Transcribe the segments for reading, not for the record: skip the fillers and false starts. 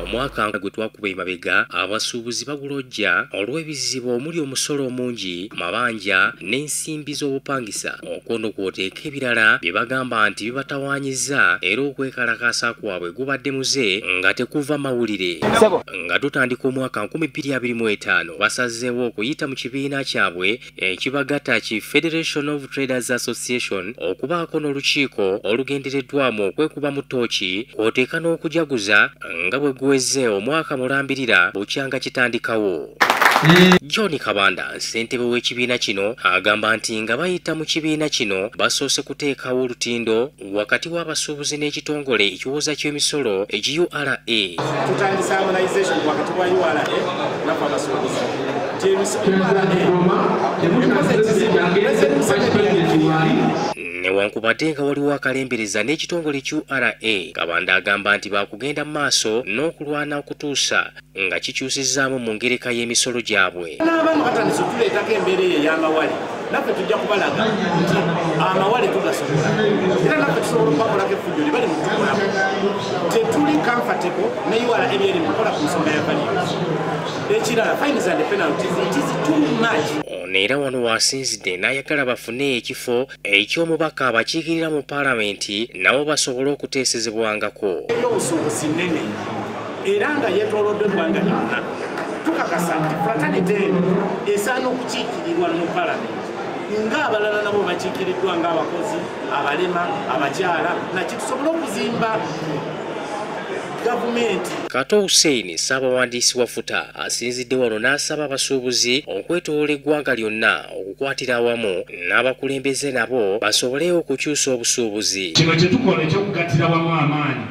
Omwaka gwe twakuba emabega abasuubuzi bagulojja olw'ebizibu omuli omusolo omungi, mabanja n'ensimbi z'obupangisa. Okwo nno kw'oteeka ebirala bye bagamba nti bibatawaanyizza era okwekalakaasa kwabwe gubadde muze nga tekuva mawulire. Nga tutandika omwaka 2025 basazeewo okuyita mu kibiina kyabwe ekibagatta ki Federation of Traders Association okubaako n'olukiiko olugendereddwamu okwekubamu ttooki kw'oteeka n'okujaguza nga bwe guweze omwaka mulambirira bukyanga kitandikawo. John Kabanda, ssentebe w'ekibiina kino, agamba nti nga bayita mu kibiina kino basoose kuteekawo olutindo wakati w'abasuubuzi n'ekitongole ekiwooza ky'emisolo eki URA. Tutandise harmonization wakati wa URA naffe abasuubuzi nti URA ekoze ekizibu President Museveni Newankubadde nga waliwo akalembereza n'ekitongole URA, Kabanda agamba nti baakugenda mu maaso n'okulwana okutuusa nga kikyusizzaamu mu ngereka y'emisolo gyabwe. N'abamu batandise otuleetako embeera eyo ey'amawale, naffe tujja kubalaga nti amawale tugasobola era naffe tusobola okubakolako effujjo lye bali mu kutukolako. Tetuli comfortable ne URA ebyeri mu kukola ku nsonga ya values. Ekirala, fines and penalties, it is too much. Ono era wano w'asinzidde n'ayagala bafune ekifo eky'omubaka abakiikirira mu paalamenti nabo basobole okuteesezebwangako. Ebyobusuubuzi nnene era nga yeetooloddwa eggwanga lyonna. Tukakasa nti fraternity eno esaana okukiikirirwa mu paalamenti ng'abalala nabo bakiikiriddwa ng'abakozi, abalema, abakyala, naki tusobole okuzimba gavumenti. Kato Hussein, ssaabawandiisi wa FUTA, asinzidde wano n'asaba abasuubuzi okwetooloola eggwanga lyonna okukwatira awamu n'abakulembeze nabo basobole okukyusa obusuubuzi. Kino kye tukola ekyokugattira wamu amaanyi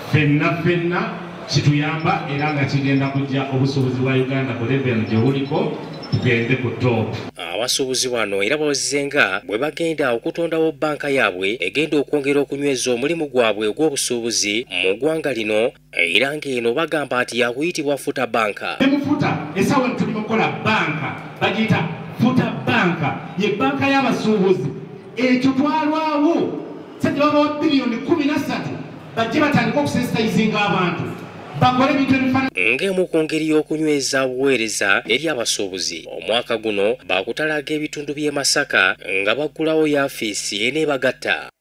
ffenna ffenna kituyamba era nga kigenda kujja obusuubuzi bwa Uganda ku level gye buliko tugende ku top. Abasuubuzi bano era bawezze nga bwe bagenda okutondawo bbanka yaabwe egenda okwongera okunyweza omulimu gwabwe ogw'obusuubuzi mu ggwanga lino era ng'eno bagamba nti yakuyitibwa FUTA Banka. Ne mu FUTA essaawa eno tuli mu kukola bbanka bagiyita FUTA Banka, ye bbanka y'abasuubuzi. Ekyo twalwawo sente babawa biliyoni 13 bajje batandike okusensitizinga abantu bakole ebintu ebifaanana. Ng'emu ku ngeri y'okunyweza obuweereza eri abasuubuzi, omwaka guno baakutalaga ebitundu by'e Masaka nga baggulawo yaafiisi eneebagatta.